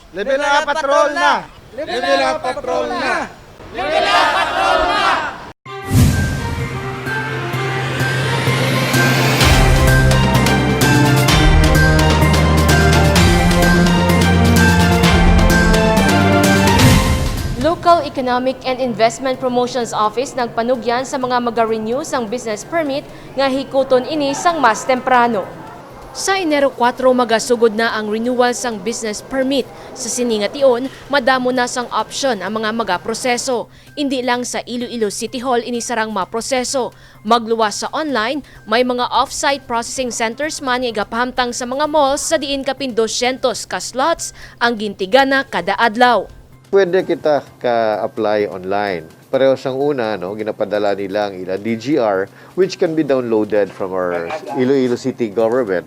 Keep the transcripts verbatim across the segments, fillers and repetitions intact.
Level up patrol na! Level up patrol na! Local Economic and Investment Promotions Office nagpanugyan sa mga maga-renew sang business permit nga hikuton ini sang mas temprano. Sa Enero kuwatro, magasugod na ang renewal sang business permit. Sa sini nga tion, madamo na sang option ang mga magaproseso. Indi lang sa Iloilo City Hall ini sarang maproseso. Magluwas sa online, may mga off-site processing centers man nga igapahamtang sa mga malls sa diin kapin dosyentos ka slots ang gintigana kada adlaw. Pwede kita ka-apply online. Pareho sang una, no, ginapadala nila ang ila D G R, which can be downloaded from our Iloilo City Government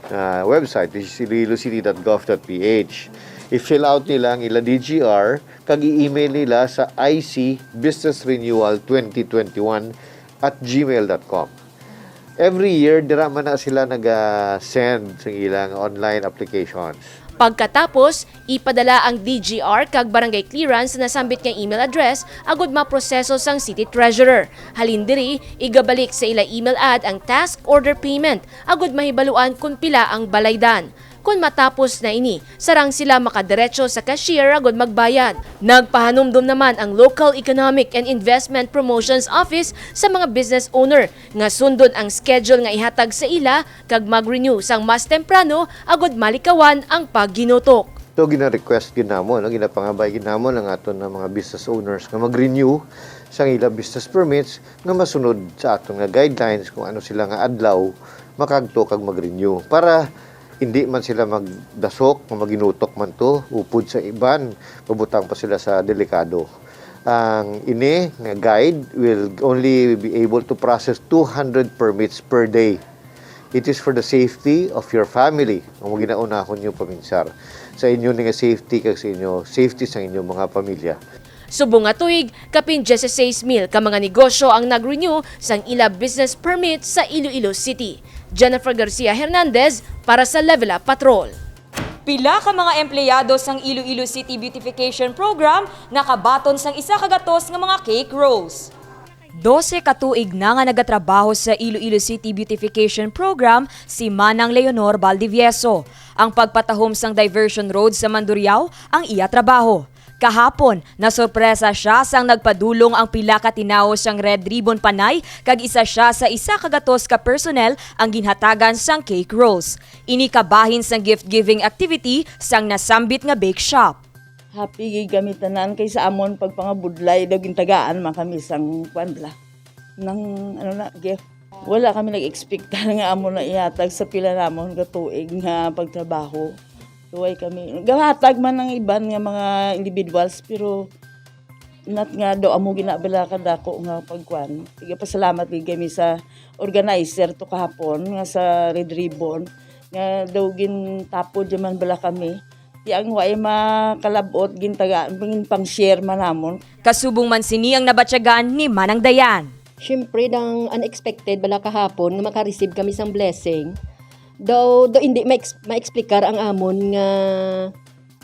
uh, website, which is iloilocity dot gov dot ph. I-fill out nila ang ila D G R kag i-email nila sa I C business renewal twenty twenty-one at gmail dot com. Every year, dira man na sila naga-send sa ilang online applications. Pagkatapos, ipadala ang D G R kag barangay clearance sa nasambit nga email address agud maproseso sang city treasurer. Halin diri, igabalik sa ila email ad ang task order payment agud mahibaluan kon pila ang balaydan. Kon matapos na ini, sarang sila makadiretso sa cashier agud magbayad. Nagpahanumdom naman ang Local Economic and Investment Promotions Office sa mga business owner nga sundon ang schedule nga ihatag sa ila kag mag-renew sang mas temprano agud malikawan ang pagginutok. So gina-request gid namon, no, ginapangabay gid namon ang aton nga mga business owners nga mag-renew sang ila business permits nga masunod sa aton nga guidelines kung ano sila nga adlaw makagto kag mag-renew para hindi man sila magdasok nga maginutok man to upod sa iban, mabutang pa sila sa delikado. Ang ini nga guide will only be able to process two hundred permits per day. It is for the safety of your family. Ang mga ginaunahon niyo paminsar sa inyo ni nga safety kag sa inyo safety sa inyong mga pamilya. Subong nga tuig, kapin diyesisais mil ka mga negosyo ang nag-renew sang ila business permit sa Iloilo City. Jennifer Garcia Hernandez para sa Level Up Patrol. Pila ka mga empleyado sang Iloilo City Beautification Program nakabaton sang isa ka gatos nga mga cake rolls. Dose ka tuig na nga nagatrabaho sa Iloilo City Beautification Program si Manang Leonor Baldivieso. Ang pagpatahom sang diversion road sa Mandurriao ang iya trabaho. Kahapon, nasorpresa siya sang nagpadulong ang pila ka tinawo sang Red Ribbon Panay kag isa sia sa isa ka gatos ka personnel ang ginhatagan sang cake rolls. Ini kabahin sang gift-giving activity sang nasambit nga bake shop. Happy gid kami tanan kay sa amon pagpangabudlay daw gintagaan man kami sang kwan bala, nang ano na, gift. Wala kami nag-expectar nga amon na ihatag sa pila namon ka tuig nga pagtrabaho. Suway kami. Gahatag man ang iban nga mga individuals, pero not nga daw amo ginabala kadako nga pagkuan. Sige, pasalamat gid kami sa organizer to kahapon nga sa Red Ribbon nga daw gintapod man bala kami. Ti ang way makalab-ot gintagaan pang share man namon. Kasubong man sini ang nabatyagan ni Manang Dayan. Siyempre, dang unexpected bala kahapon nga maka-receive kami sang blessing. Daw, daw hindi ma-ex- ma-explicar ang amon nga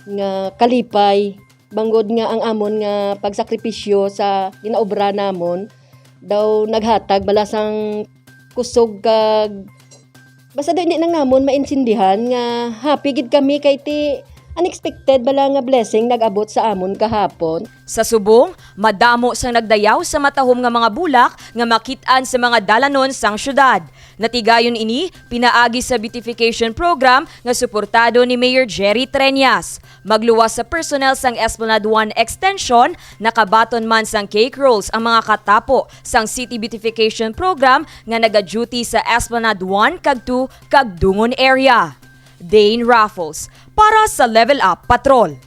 nga kalipay, bangod nga ang amon nga pagsakripisyo sa ginaobra namon daw naghatag bala sang kusog kag basta daw hindi nang namon maintindihan nga happy gid kami kay ti unexpected bala nga blessing nag-abot sa amon kahapon. Sa subong, madamo sang nagdayaw sa matahom nga mga bulak nga makit-an sa mga dalanon sang syudad. Natigayon ini pinaagi sa beautification program nga suportado ni Mayor Jerry Treñas. Magluwas sa personnel sang Esplanade one Extension, nakabaton man sang cake rolls ang mga katapo sang City Beautification Program nga nagaduty sa Esplanade one kag two kag Dungon area. Dane Raffles para sa Level Up Patrol.